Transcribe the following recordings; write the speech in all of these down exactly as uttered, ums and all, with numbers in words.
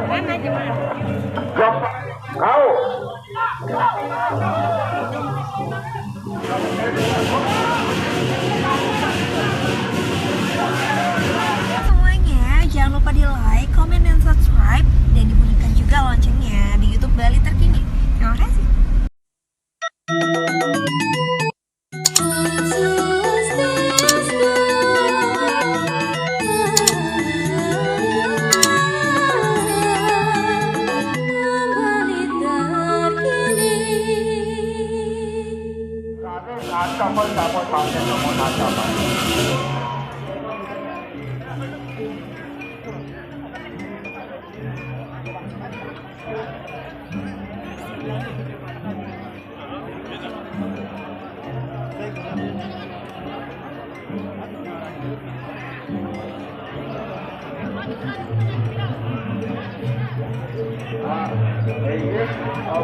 Kau. Semuanya, jangan lupa di like, comment, dan subscribe, dan dibunyikan juga loncengnya di YouTube Bali Terkini. Terima kasih.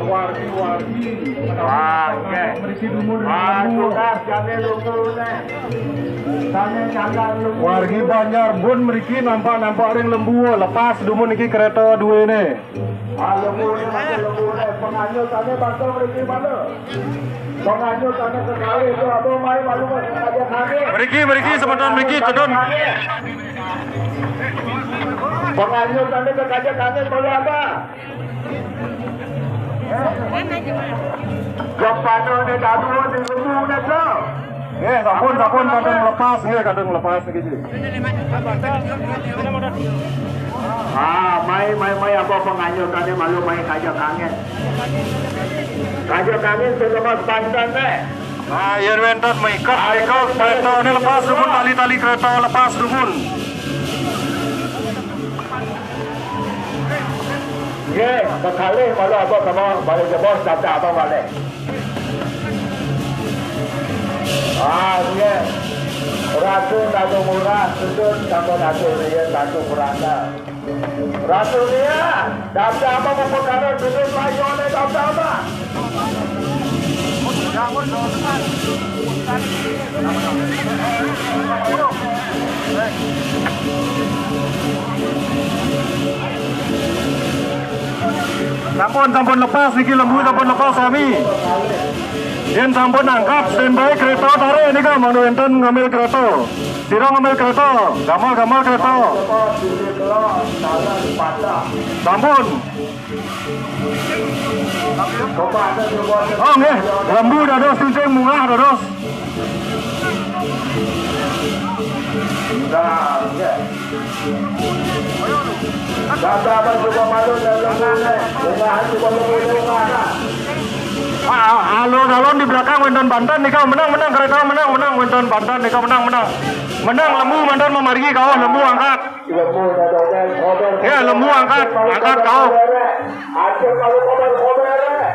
Wargi-wargi. Wah, nggih. Mriki dumun. Wah, tugas jane lungguh neh. Jane jalan lungguh. Wargi Banjar Bun mriki nampak-nampak ring Lembu, lepas dumun iki kereta duwene. Ah, lembu ne, mate lembu ne. Penganyutane bakal mriki mana? Penganyutane kekalih itu apa, mai malu, Mas? Kaja kane. Mriki, mriki, semeton mriki, tedun. Penganyutane kekaja kane, malu apa? Jok pano ne dadu ne lembu ne, Bro. Nggih, sampun, sampun, kadung lepas, nggih, kadung lepas niki, Ji. Ah, mai, mai, mai, apa penganyutane malu, mai, kaja kangen. Kaja kangen sing lepas pantan, eh. Ah, yen wenten maikat, maikat, keretane lepas dumun, tali-tali kereta lepas dumun. Nggih, kekalih malu apa sama balik jebos, kata apa balik. Ah, nggih. Ratu Naga Murah, sudut, Naga Naga Rian, Ratu Peranda. Ratu Rian, daftar apa, apa perkara, sudut, layone, daftar apa? Sampun, sampun lepas niki, lembu sampun lepas sami. Yen sampun angkat, standby kereta tarik nika, mangda wenten ngambil kereta. Sira ngambil kereta, gamal-gamal kereta. Sampun. Oh nggih, lembu dados tuncing munggah dados. Nah, nggih. Daftar apa coba malu dan lembu ne? Munggah coba lembu ne, munggah. Ah, alon-alon di belakang wenten banten nika, menang, menang, kereta menang, menang, wenten banten nika, menang, menang. Menang, lembu mantan mamargi kawah, lembu angkat. Lembu ne dodel, kober. Ya, lembu angkat, angkat kawah. Anjir, kalau kober, kober, eh.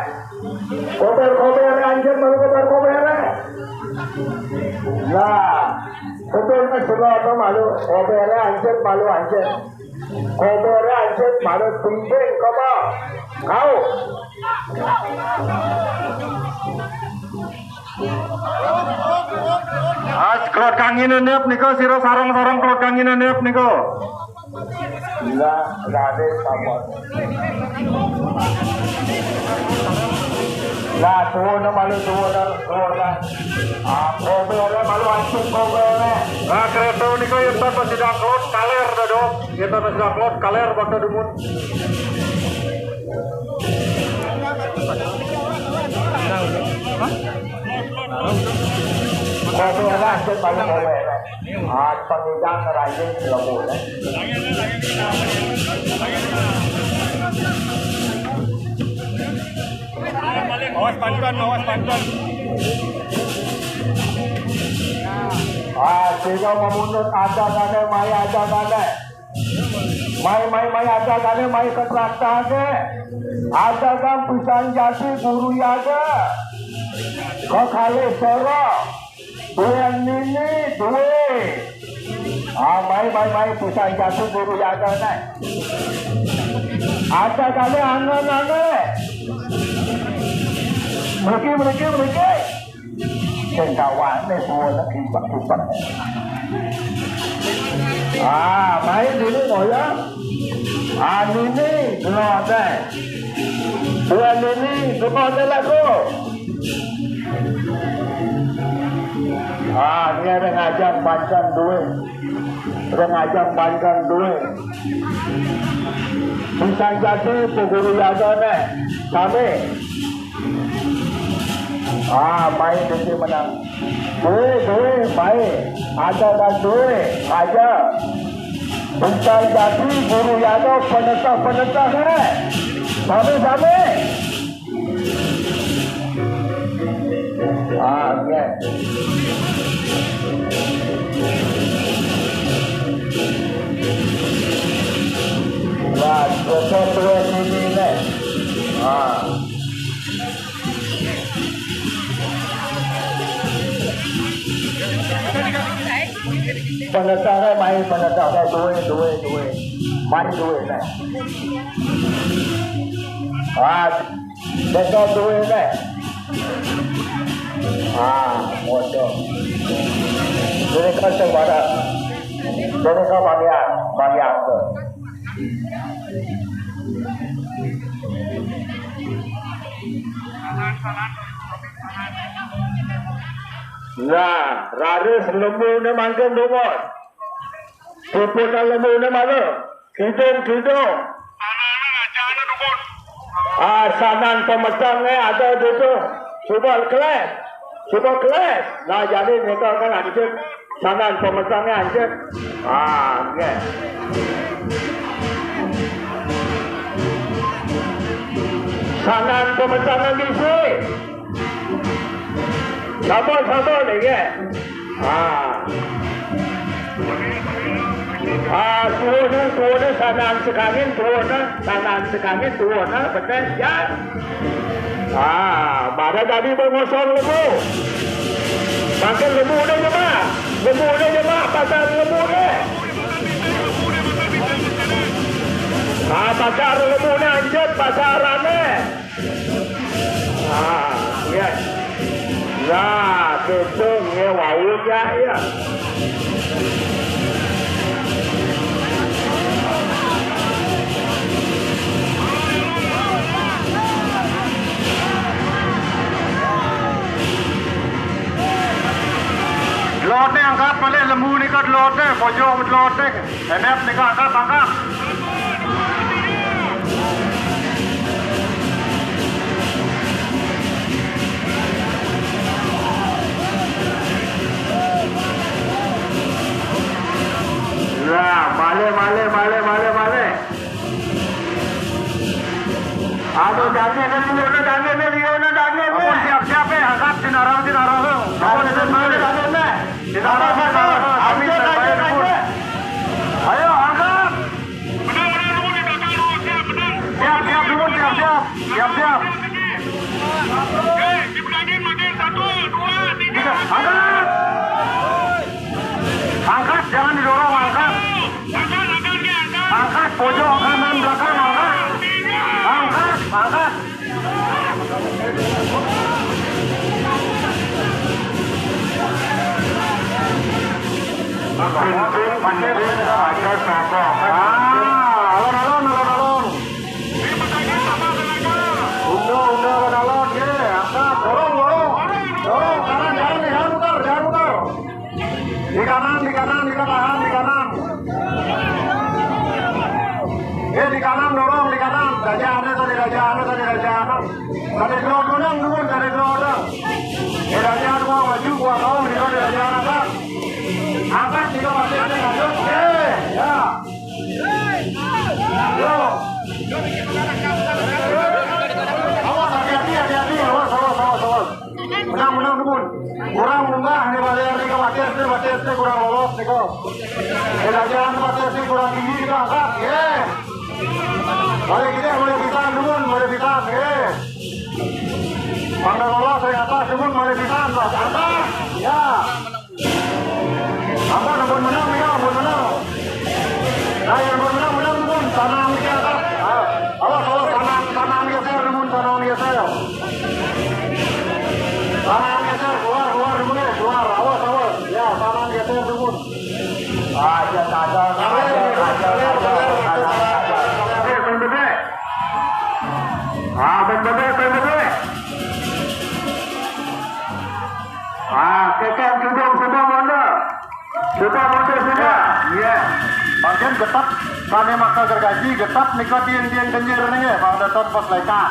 Kober, kober, anjir, kalau kober, kober, eh. Nah, betul kan, sudah apa malu? Kober, anjir, malu, anjir. Kober, anjir, malu, tinggi, kober. Kau. Ah, klot kangine nep nika, sira sareng-sareng klot kangine nep nika. Lah, lare sampun. Lah, tuwun malu, tuwun, tuwun. Ah, kober malu, antuk kober. Nah, kereta nika yen tanpa sida klot kaler, Dadok. Yen tanpa sida klot kaler bakal dumun. Kopi ada aja paling kopi. Ah, pengidang rajin tidak boleh. Awas pantulan, awas pantulan. Ah, sehingga memunut ada kane, maya ada kane. Mai, mai, mai, ada kane, mai ke traktor ke. Ada kan pisang jati guru yaga. Kok kali soro. Tuan nini duwe. Ah, mai, mai, mai, pisang jati guru yaga ne. Ada kane angen-angen. Mriki, mriki, mriki. Sing kawane suwe lek impet-impet. Ah, main dulu, ngoyo. Ah, nini, gelodé. Dua nini, gelodé lagu. Ah, nggih, ring ajeng banten dué. Ring ajeng banten dué. Bisa jadi Pu Guru Yadané. Sami. Ah, main di sini menang. Dué, dué, main. Ada dan dué, aja. Bisa jadi Guru Yado penetah-penetah, eh. Sami-sami. Ah, nggih. Wah, cocok tuh ini, nih. Ah. Penetahé, main penetahé, dué, dué, dué. Main dué, né. Ah, penetah dué, né. Ah, bodoh. Jadi kan sembarang. Jadi kan banyak, banyak tuh. Nah, raris lembuné mangkin dumun. Puputan lembuné malu. Kidung-kidung. Ah, sanan pemetengé ada ditu. Coba kelas. Coba kelas. Nah, jadi nika kan anjing. Sanan pemetengé anjing. Ah, nggih. Sanan pemetengé bisi. Sampun, sampun, nggih. Ah. Ah, tuwuhné, tuwuhné sanan sekangin, tuwuhné sanan sekangin, tuwuhné beten, ya. Ah, pada tadi bengosong lembu. Makin lembuné nyemak. Lembuné nyemak, pasar lembuné. Ah, pasar lembuné anjlok pasarané. Ah, iya. Nah, tutung ya wau ya, ya. Dlodé angkat malih lembu nika dlodé, pojok dlodé. Hendap nika angkat, angkat. Lah, malih, malih, malih, malih, malih. Aduh, daging ni, liurna daging ni, liurna daging ni. Ampun, siap-siap, eh, angkat, sinarang, sinarang, tu. Ampun, ampun, ampun, ampun, ampun. Sinarang, sinarang. Amin, amin, amin. Ayo, angkat. Siap, siap, dulu, siap, siap. Siap, siap. Tiga, angkat. Angkat, jangan didorong, angkat. Angkat, pojok kanan belakang, angkat. Angkat, angkat. Pinting, pinting, ada sapa. Ah, alon, alon, alon, alon. Unda, unda, alon, alon, ye, angkat, dorong, dorong. Dorong, kanan, kanan, jangan mutar, jangan mutar. Di kanan, di kanan, kita tahan di kanan. Eh, di kanan, dorong di kanan. Raja ada tadi, raja ada tadi, raja ada. Tadi dua orang dulu, tadi dua orang. Eh, raja ada mau maju, gua tahu di mana raja ada. Angkat, kita masih ada, lanjut. Eh, ya. Yo. Awas, hati-hati, hati-hati. Awas, awas, awas, awas. Menang, menang, dumun. Kurang munggah nih, Bang Eri, ke Batis nih, Batis nih kurang lolos nih, kok. Kejadian Batis nih kurang tinggi, kita angkat. Ye. Balik kita, balik kita, dumun, balik kita. Ye. Mangga lolos, saya atas, dumun, balik kita, Bang. Angkat. Ya. Ampun, ampun menang, ya, ampun menang. Nah, yang ampun menang, menang, dumun, tanang di atas. Ah, awas, awas, tanang, tanang geser, dumun, tanang geser. Tanang geser, keluar, keluar, dumun, ya, keluar, awas, awas. Ya, tanang geser, dumun. Aja, aja, aja, aja, aja, aja, aja. Getep, sané maksa gergaji, getep nika tiing-tiing kenjir niki, Bang Daton Pos Leka.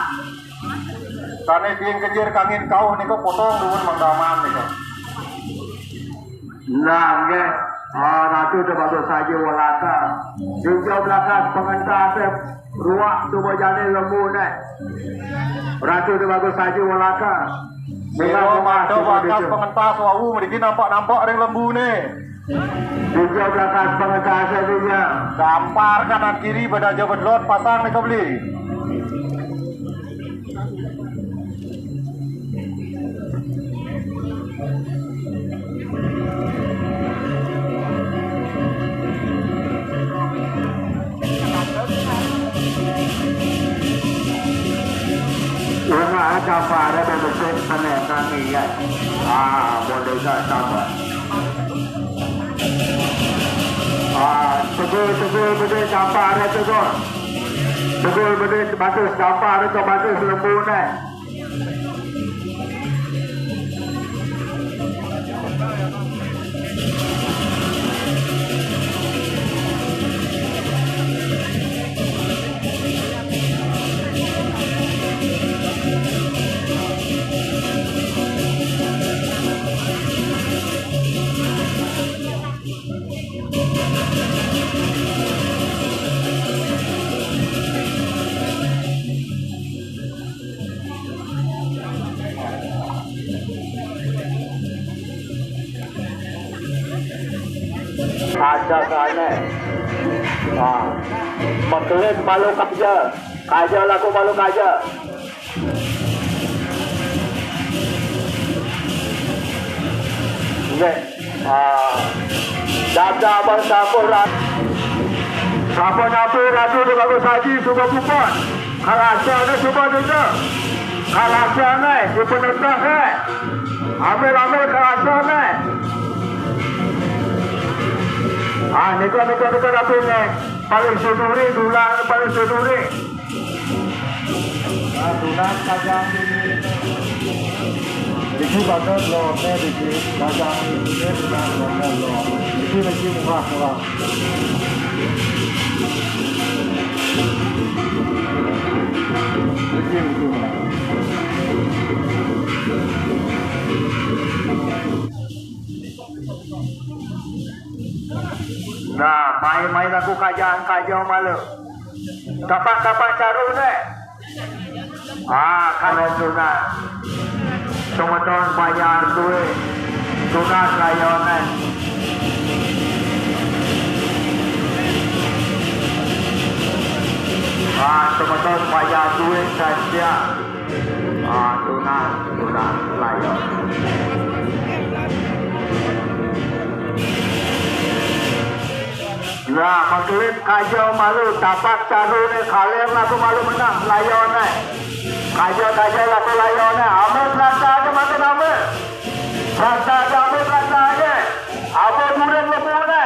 Sané tiing kenjir kangin kauh nika potong dumun manggaman nika. Nah, nggih. Ah, Ratu Déwagung Saji Walaka. Di jauh belakang pengentas, eh, ruak tubuh jani lembu neh. Ratu Déwagung Saji Walaka. Sira mata bakas pengentas wau mriki nampak-nampak ring lembu neh. Di jauh belakang pengentas, eh, di jauh. Gampar kanan kiri, badaja bedlot, pasang nika beli. Wong ada bare bebesik penekan iya. Ah, boleh gak tambah. Ah, tegul, tegul, bede campar, tegul. Tegul, bede bagus campar, itu bagus lembu neh. Ada sana. Ah. Makelin malu kaja. Kaja laku malu kaja. Nggih. Ah. Dada abang sampun ra-, sampun napi Ratu Déwagung Saji suba puput. Karasa ne suba denda. Karasa ne, dipenentah ne. Ambil-ambil karasa ne. Ah, nika, nika, nika, Ratu ne. Paling seduri, dulang paling seduri. Nah, tunas kajang ini. Iki bakal lornya dikit, kajang ini tunas bakal lor. Iki lagi murah-murah. Iki, iki murah. Nah, main-main aku kajang-kajang malu. Tapak-tapak caru deh. Ah, kalau tunas. Semeton bayar duit. Tunas layanan. Ah, semeton bayar duit saja. Ah, tunas, tunas layanan. Nah, maklin kaja malu, tapak caru ne kaler laku malu menang, layon ne. Kaja-kaja laku layon ne, ame pelanta aja makin ame. Pelanta aja ame pelanta aja. Ame durung lebu ne.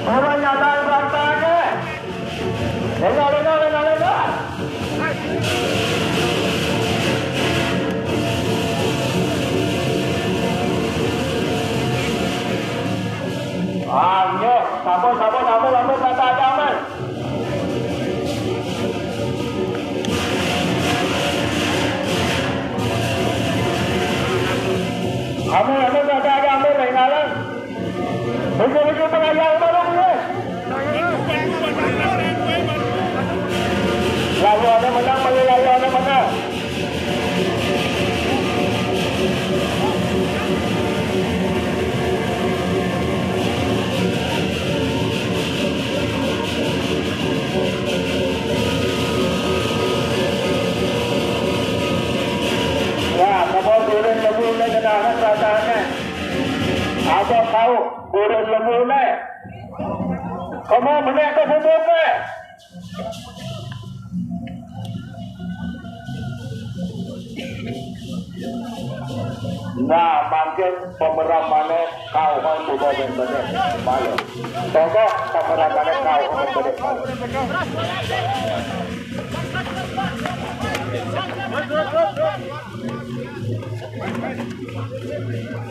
Orang nyata pelanta aja. Lenga, lenga, lenga, lenga. Ah, nggih. Sampun, sampun, sampun, sampun, kata aja, aman. Aman, aman, kata aja, aman, lain ngalang. Betul-betul pengayal baru, nggih. Lawannya menang, melu lawannya menang. Wah, kamu turun lebih le kenahan rasanya. Apa kau turun lebih le? Kamu menek ke pupuk ke? Nah, mangkin pemeran maneh kauhan suba ben bedeh malu. Pokok pemeran maneh kauhan bedeh malu.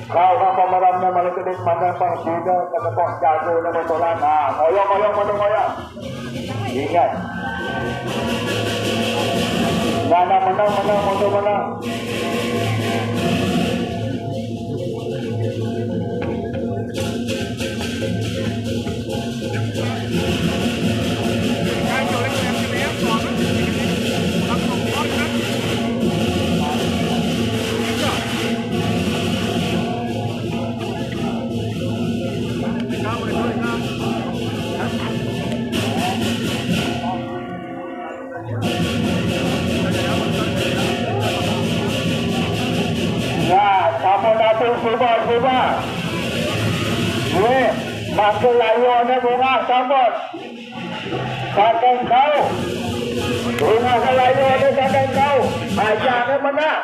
Kau nak pemeran nak malu kedit mana pang sida ke tepuk jago nak betulan. Ha, ngoyong-ngoyong mana ngoyong. Ingat. Nak nak menang, menang, mundur menang. Ya, sama satu suba, suba. Ye, mangkal layu ni bunga sambut. Sakan kau. Bunga layu ni sakan kau. Aja ni menang.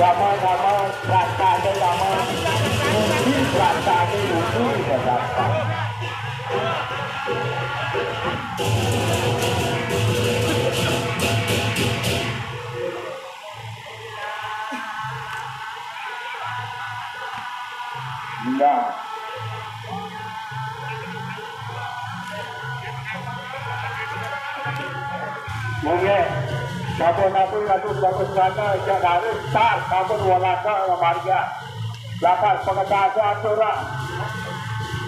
Sama-sama, rasa ke sama. Mungkin rasa ke lucu, ya, rasa. Nah. Mungkin sampun aku ratu bagus sana, jak harus tar sampun walaka marga. Lakas pengetasa aturan.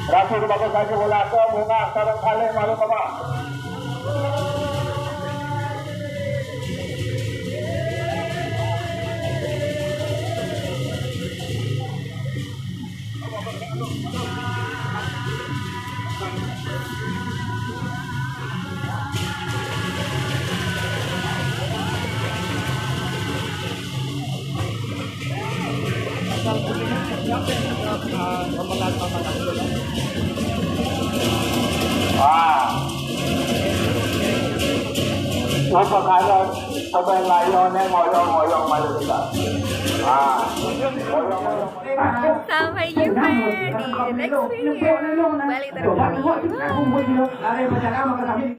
Ratu bagus aja walaka, bunga sareng kalih malu kemah. Ah. Apa kaya pemain layone ngoyong-ngoyong malu kita. Ah. Ngoyong-ngoyong. Sampai jumpa di next video. Balik terus.